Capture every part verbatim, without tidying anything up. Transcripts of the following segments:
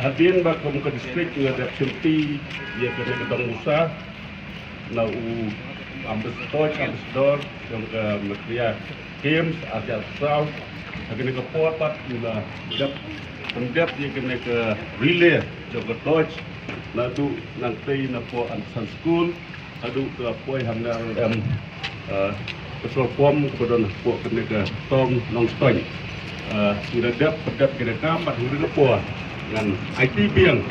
Hadien ba kum ka district nga dep shimti ïa kane ka dong musa na u ambassador, ambassador jong ka Meghalaya Games, Asia South, ha kane ka por pat nga dep, nga dep ïa kane ka relay jong ka torch naduh nangtei na por Ansan School haduh ka poi hamdar em, eh, ka sor pom ka don hapoh kane ka tong Nongstoiñ. Eh, ngi da dep, dep kane ka kam bad ngi da por ngan aiti biang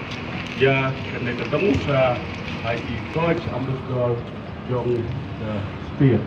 ïa kane ka dong musa ha i torch ambassador jong ka state.